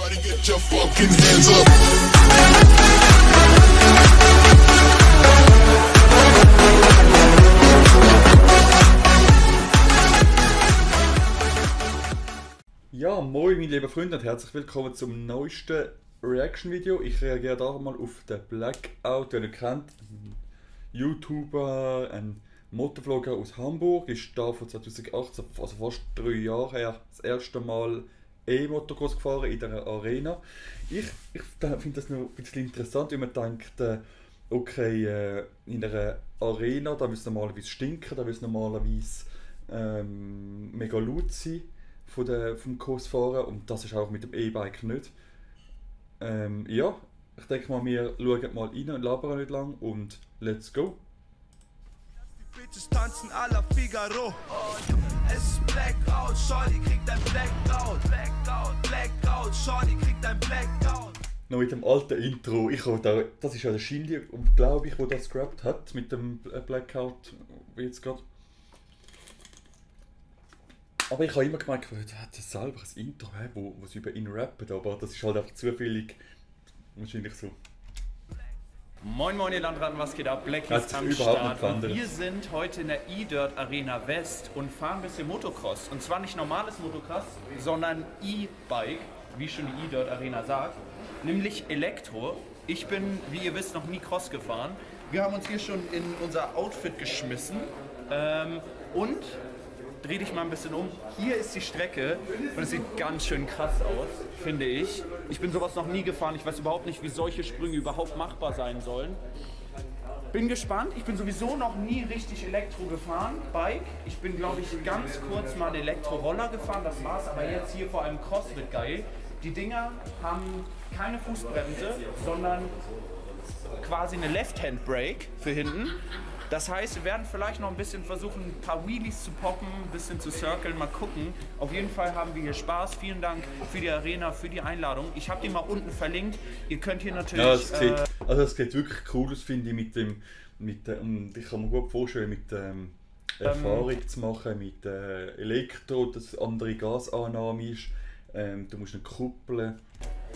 Everybody get your fucking hands up. Ja, moin meine lieben Freunde und herzlich willkommen zum neuesten Reaction-Video. Ich reagiere da mal auf den Blackout, den ihr kennt. Ein YouTuber, ein Motovlogger aus Hamburg, ist da von 2018, also fast 3 Jahre her, das erste Mal E-Motocross gefahren in der Arena. Ich finde das noch ein bisschen interessant, weil man denkt, okay, in einer Arena, da müssen normalerweise stinken, da müssen normalerweise mega laut sein vom Kursfahren, und das ist auch mit dem E-Bike nicht. Ja, ich denke mal, wir schauen mal rein und labern nicht lang und let's go! Die Bitches tanzen à la Figaro und es ist Blackout, Shorty kriegt ein Blackout, Blackout, Blackout, Shorty kriegt ein Blackout. Noch mit dem alten Intro, das ist ja der Shindy, glaube ich, der das gerappt hat mit dem Blackout, wie jetzt gerade. Aber ich habe immer gemeint, er hat selber ein Intro, wo sie über ihn rappen, aber das ist halt einfach zufällig, wahrscheinlich so. Moin moin ihr Landratten, was geht ab? Black Hat ist sich am überhaupt Start nicht und verändert. wir sind heute in der E-Dirt Arena West und fahren ein bisschen Motocross. Und zwar nicht normales Motocross, sondern E-Bike, wie schon die E-Dirt Arena sagt, nämlich Elektro. Ich bin, wie ihr wisst, noch nie Cross gefahren. Wir haben uns hier schon in unser Outfit geschmissen und dreh dich mal ein bisschen um. Hier ist die Strecke und es sieht ganz schön krass aus, finde ich. Ich bin sowas noch nie gefahren. Ich weiß überhaupt nicht, wie solche Sprünge überhaupt machbar sein sollen. Bin gespannt. Ich bin sowieso noch nie richtig Elektro gefahren, Bike. Ich bin, glaube ich, ganz kurz mal Elektro-Roller gefahren. Das war's. Aber jetzt hier vor allem Cross wird geil. Die Dinger haben keine Fußbremse, sondern quasi eine Left-Hand-Brake für hinten. Das heißt, wir werden vielleicht noch ein bisschen versuchen, ein paar Wheelies zu poppen, ein bisschen zu circlen, mal gucken. Auf jeden Fall haben wir hier Spaß. Vielen Dank für die Arena, für die Einladung. Ich habe die mal unten verlinkt. Ihr könnt hier natürlich... Ja, es sieht wirklich cool aus, finde ich, und ich kann mir gut vorstellen, mit Erfahrung zu machen, mit Elektro, dass andere Gasannahme ist. Du musst eine Kuppel.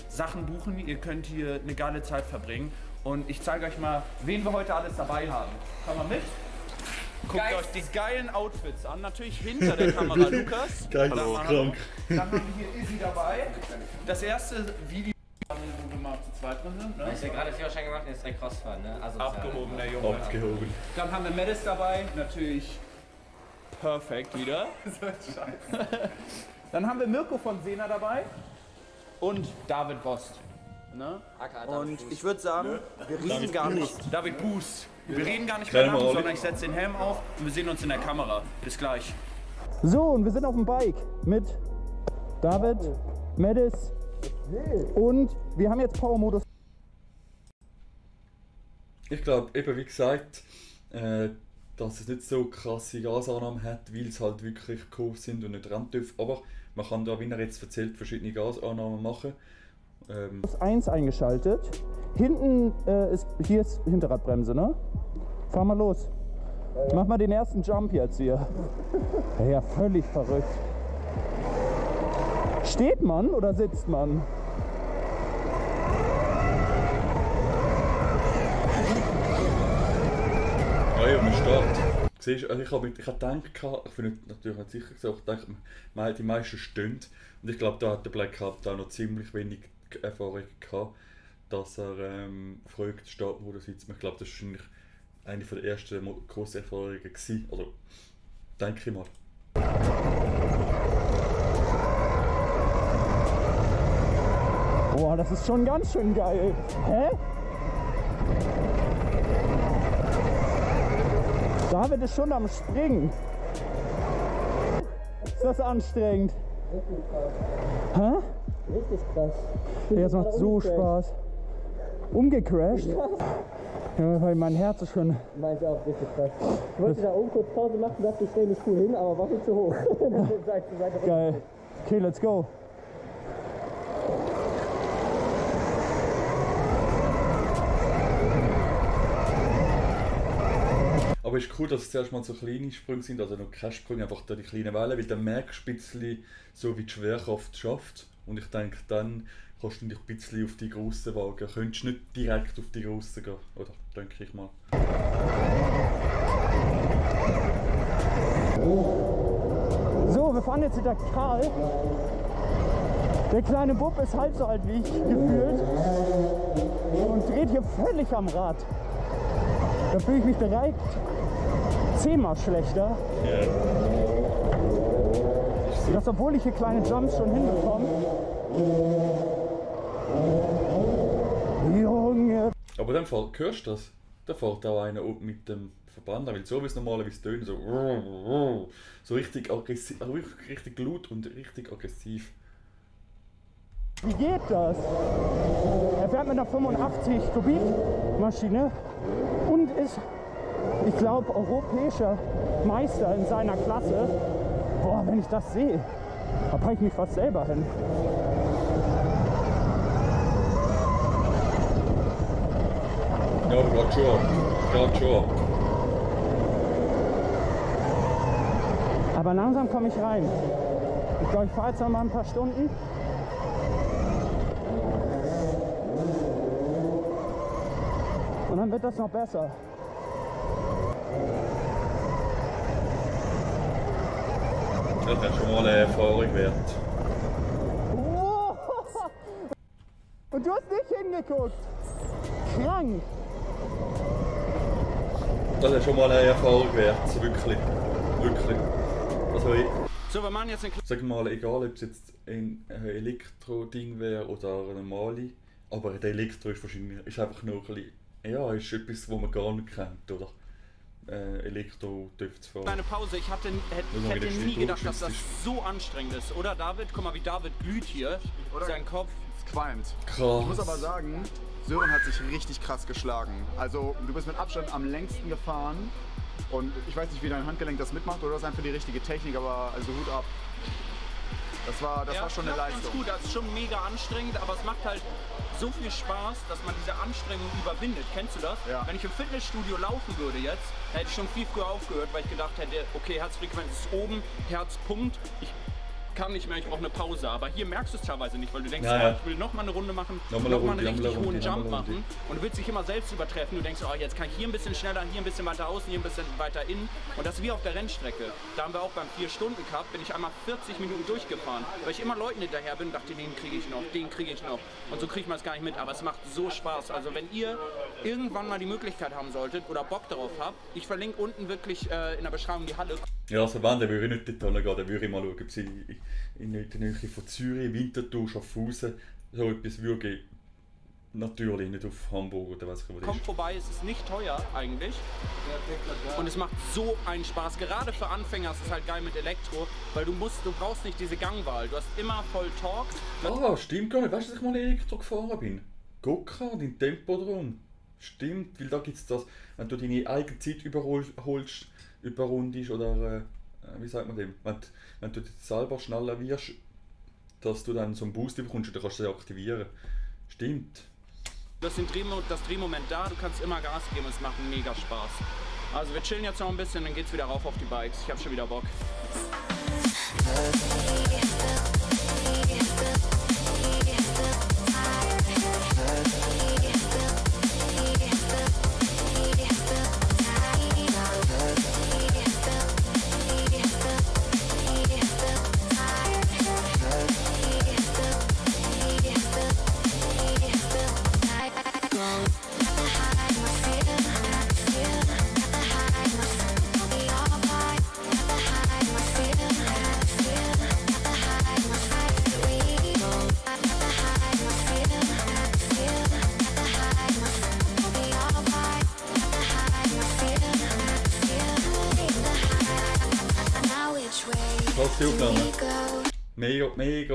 Sachen buchen, ihr könnt hier eine geile Zeit verbringen. Und ich zeige euch mal, wen wir heute alles dabei haben. Komm mal mit. Guckt euch die geilen Outfits an. Natürlich hinter der Kamera Lukas. Geil, Hallo. krank. Dann haben wir hier Izzy dabei. Das erste Video, wo wir mal zu zweit drin sind. Ne? Ich habe gerade Führerschein gemacht und jetzt direkt Crossfahren, ne? Also Abgehoben, der Junge. Abgehoben. Dann haben wir Mattis dabei. Natürlich perfekt wieder. Dann haben wir Mirko von Sena dabei. Und David Bost. Ne? Und ich würde sagen, wir reden gar nicht. David Boost. Wir reden gar nicht mehr lang, sondern ich setze den Helm auf und wir sehen uns in der Kamera. Bis gleich. So, und wir sind auf dem Bike mit David, Mattis und wir haben jetzt Power-Modus. Ich glaube, eben wie gesagt, dass es nicht so krasse Gasannahmen hat, weil es halt wirklich Kurven sind und nicht Renndürfen. Aber man kann da, wie er jetzt erzählt, verschiedene Gasannahmen machen. 1 eingeschaltet. Hinten hier ist Hinterradbremse, ne? Fahr mal los. Mach mal den ersten Jump jetzt hier. Ja, völlig verrückt. Steht man oder sitzt man? Ja, man startet. Siehst, also ich habe gedacht, ich bin natürlich nicht sicher gesagt, ich dachte, die meisten stehen. Und ich glaube, da hat der Blackout auch noch ziemlich wenig Erfahrung gehabt, dass er fragt, steht, wo er sitzt. Ich glaube, das war wahrscheinlich eine der ersten grossen Erfahrungen gewesen. Also, denke ich mal. Boah, das ist schon ganz schön geil. Hä? David ist schon am Springen. Ist das anstrengend? Hä? Richtig krass. Ja, es macht so Spaß. Umgecrashed? Ja, weil mein Herz ist schon... Meint auch richtig krass. Ich wollte da oben kurz Pause machen, dachte ich stelle mich cool hin, aber war viel zu hoch. Geil. Okay, let's go. Aber es ist cool, dass es zuerst mal so kleine Sprünge sind, also noch keine Sprünge, einfach da die kleinen Wellen, weil dann merkst du ein bisschen, so wie die Schwerkraft schafft. Und ich denke, dann kannst du dich ein bisschen auf die grossen wagen. Könntest nicht direkt auf die grossen gehen, oder? Denke ich mal. So, wir fahren jetzt hinter Karl. Der kleine Bub ist halb so alt wie ich gefühlt und dreht hier völlig am Rad. Da fühle ich mich direkt 10-mal schlechter. Ja. Das, obwohl ich hier kleine Jumps schon hinbekomme. Junge! Aber dann hörst du das. Da fährt auch einer mit dem Verband an, weil so wie es normalerweise tönt, so richtig aggressiv, richtig laut und richtig aggressiv. Wie geht das? Er fährt mit einer 85 Kubik Maschine und ist, ich glaube, europäischer Meister in seiner Klasse. Boah, wenn ich das sehe, da packe ich mich fast selber hin. Ja, gerade schon. Aber langsam komme ich rein. Ich glaube, ich fahre jetzt noch mal ein paar Stunden. Und dann wird das noch besser. Das wäre schon mal eine Erfahrung wert. Wow. Und du hast nicht hingeguckt. Krank. Das ist schon mal eine Erfahrung wert, so wirklich. Also So, wir machen jetzt eine sag mal, egal ob es jetzt ein Elektro-Ding wäre oder eine normale, aber der Elektro ist wahrscheinlich ist einfach nur ein bisschen, ja, ist etwas, was man gar nicht kennt, oder? Elektro dürfte es fahren. kleine Pause. Ich hätte nie gedacht, dass das so anstrengend ist. Oder David? Guck mal, wie David glüht hier. Oder? Sein Kopf. Es qualmt. Krass. Ich muss aber sagen, Sören hat sich richtig krass geschlagen. Also du bist mit Abstand am längsten gefahren und ich weiß nicht, wie dein Handgelenk das mitmacht oder das ist einfach die richtige Technik, aber also Hut ab. Das war schon eine klappt ganz Leistung. gut, das ist schon mega anstrengend, aber es macht halt so viel Spaß, dass man diese Anstrengung überwindet. Kennst du das? Ja. Wenn ich im Fitnessstudio laufen würde jetzt, hätte ich schon viel früher aufgehört, weil ich gedacht hätte, okay, Herzfrequenz ist oben, Herz pumpt, ich kann nicht mehr, ich brauche eine Pause. Aber hier merkst du es teilweise nicht, weil du denkst, Ja. ich will noch mal eine Runde machen, Noch mal noch mal eine einen Runde, richtig hohen noch mal Jump eine Runde. machen und du willst dich immer selbst übertreffen. Du denkst, oh, jetzt kann ich hier ein bisschen schneller, hier ein bisschen weiter außen, hier ein bisschen weiter innen. Und das ist wie auf der Rennstrecke. Da haben wir auch beim 4-Stunden-Cup, bin ich einmal 40 Minuten durchgefahren, weil ich immer Leuten hinterher bin und dachte, den kriege ich noch, den kriege ich noch. Und so kriegt man es gar nicht mit, aber es macht so Spaß. Also wenn ihr irgendwann mal die Möglichkeit haben solltet oder Bock darauf habt, ich verlinke unten wirklich in der Beschreibung die Halle. Ja, also wenn, dann würde ich nicht dort hingehen, dann würde ich mal schauen, ob sie in der Nähe von Zürich, Winterthur, Schaffhausen so etwas würde geben. Natürlich nicht auf Hamburg oder was auch immer. Kommt vorbei, es ist nicht teuer eigentlich und es macht so einen Spaß. Gerade für Anfänger ist es halt geil mit Elektro, weil du brauchst nicht diese Gangwahl. Du hast immer voll Torque. Ah, stimmt gar nicht. Weißt du, dass ich mal Elektro gefahren bin? Go-Kart in Tempodrom. Stimmt, weil da gibt es das, wenn du deine eigene Zeit überrundest oder wie sagt man dem? Wenn du dich selber schneller wirst, dass du dann so einen Boost bekommst und dann kannst du sie aktivieren. Stimmt. Du hast das Drehmoment da, du kannst immer Gas geben und es macht mega Spaß. Also wir chillen jetzt noch ein bisschen, dann geht's wieder rauf auf die Bikes. Ich hab schon wieder Bock.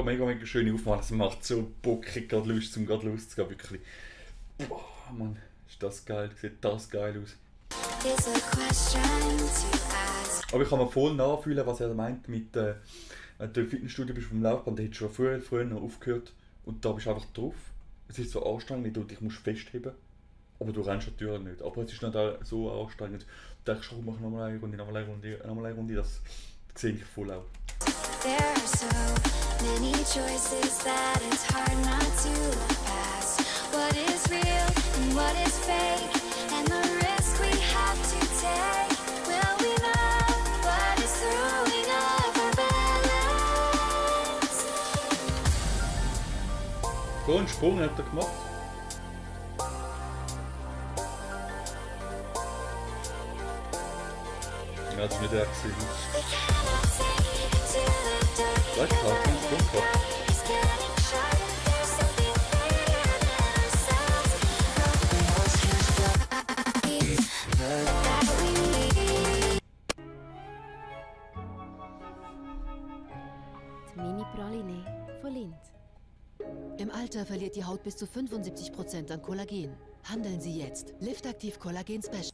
Mega schöne Aufnahme. Es macht so bockig, gerade Lust zum loszugehen. Wirklich. Boah, Mann, ist das geil. Sieht das geil aus. Aber ich kann mir voll nachfühlen, was er meint mit wenn du im Fitnessstudio bist vom Laufband, da hättest du schon früher noch aufgehört und da bist du einfach drauf. Es ist so anstrengend, weil du dich musst festheben. Aber du rennst natürlich nicht. Aber es ist nicht so anstrengend. Du denkst, ich mache nochmal eine Runde, das sehe ich voll auch. There are so many choices that it's hard not to look past. What is real and what is fake, and the risk we have to take. Will we know what is throwing off our balance? So einen Sprung hat er gemacht. Ja, das ist nicht der gewesen. Bleib gerade, kein Sprung gehabt. Mini-Praline von Lindt. Im Alter verliert die Haut bis zu 75% an Kollagen. Handeln Sie jetzt. Liftaktiv Kollagen Special.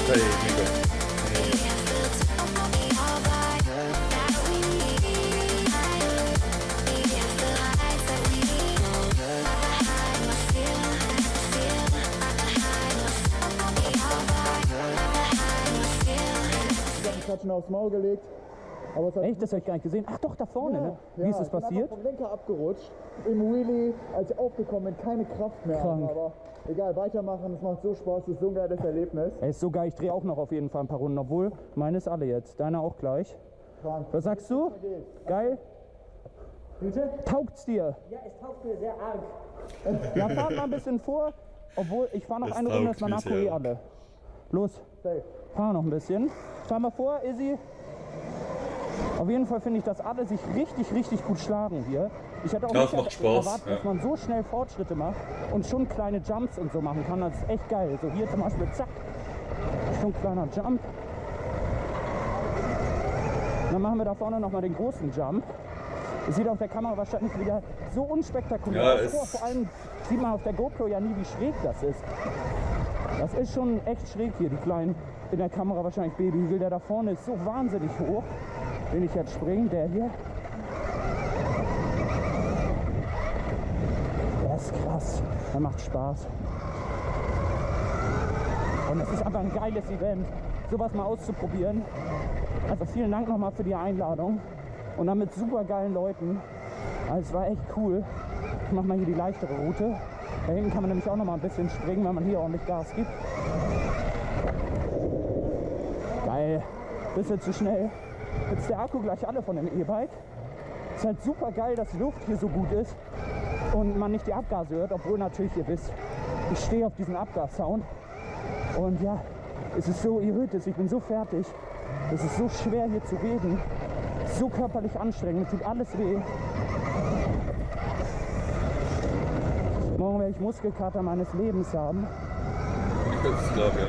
Hey, mega. Ich habe schon aufs Maul gelegt. Aber es hat Echt? Das habe ich gar nicht gesehen. Ach doch, da vorne, ne? Wie ist das passiert? Ich bin vom Lenker abgerutscht. Im Wheelie, als ich aufgekommen bin, keine Kraft mehr. Krank. Aber egal, weitermachen. Es macht so Spaß. Es ist so ein geiles Erlebnis. Ey, ist so geil, ich drehe auch noch auf jeden Fall ein paar Runden, obwohl meine ist alle jetzt. Deine auch gleich. Krank. Was sagst du? Geil? Bitte? Taugt's dir? Ja, es taugt mir sehr arg. Ja, fahr mal ein bisschen vor. Obwohl, ich fahr noch Das eine Runde, taugt ist mein mir Akku sehr. eh alle. Los, fahr noch ein bisschen. Fahr mal vor, Izzy. Auf jeden Fall finde ich, dass alle sich richtig gut schlagen hier. Ich hätte auch Ja, nicht es macht Spaß, erwartet, ja. dass man so schnell Fortschritte macht und schon kleine Jumps und so machen kann. Das ist echt geil. So hier zum Beispiel, zack, schon ein kleiner Jump. Dann machen wir da vorne nochmal den großen Jump. Es sieht auf der Kamera wahrscheinlich wieder so unspektakulär Ja, aus. es- Vor allem sieht man auf der GoPro ja nie, wie schräg das ist. Das ist schon echt schräg hier, die kleinen, in der Kamera wahrscheinlich Babyhügel. Der da vorne ist so wahnsinnig hoch, den ich jetzt springe, der hier. Der ist krass, der macht Spaß. Und es ist einfach ein geiles Event, sowas mal auszuprobieren. Also vielen Dank nochmal für die Einladung und dann mit super geilen Leuten. Also es war echt cool. Ich mache mal hier die leichtere Route. Da hinten kann man nämlich auch noch mal ein bisschen springen, wenn man hier ordentlich Gas gibt. Geil. Bisschen zu schnell. Jetzt ist der Akku gleich alle von dem E-Bike. Ist halt super geil, dass die Luft hier so gut ist und man nicht die Abgase hört, obwohl natürlich ihr wisst, ich stehe auf diesen Abgassound. Und ja, es ist so, ihr hört es, ich bin so fertig. Es ist so schwer hier zu reden. So körperlich anstrengend, es tut alles weh. Morgen werde ich Muskelkater meines Lebens haben. Ich glaube, ja.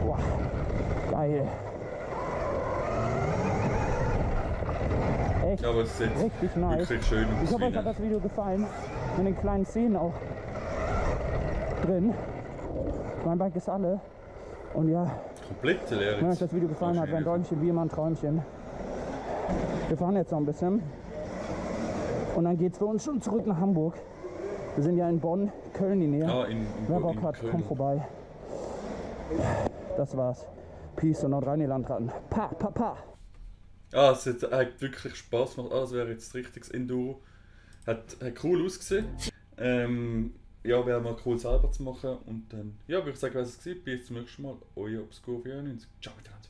Boah, geil. Echt Ja, aber es sieht richtig nice. wirklich schön aus. Ich hoffe, euch wie hat eine- das Video gefallen. Mit den kleinen Szenen auch drin. Mein Bike ist alle. Und ja, Komplett leer. wenn euch das Video gefallen hat, wäre ein Däumchen wie immer ein Träumchen. Wir fahren jetzt noch ein bisschen. Und dann geht's für uns schon zurück nach Hamburg. Wir sind ja in Bonn, Köln die Nähe. Ah, in Wer Bock in hat, Köln. kommt vorbei. Das war's. Peace und Nordrhein-Landratten. Pa, pa, pa. Ah, es hat wirklich Spaß gemacht. Ah, das wäre jetzt richtiges Enduro. Hat cool ausgesehen. Ja, wäre mal cool selber zu machen. Und dann, ja, würde ich sagen, was es war. Bis zum nächsten Mal. Euer Obscure 94. Ciao miteinander.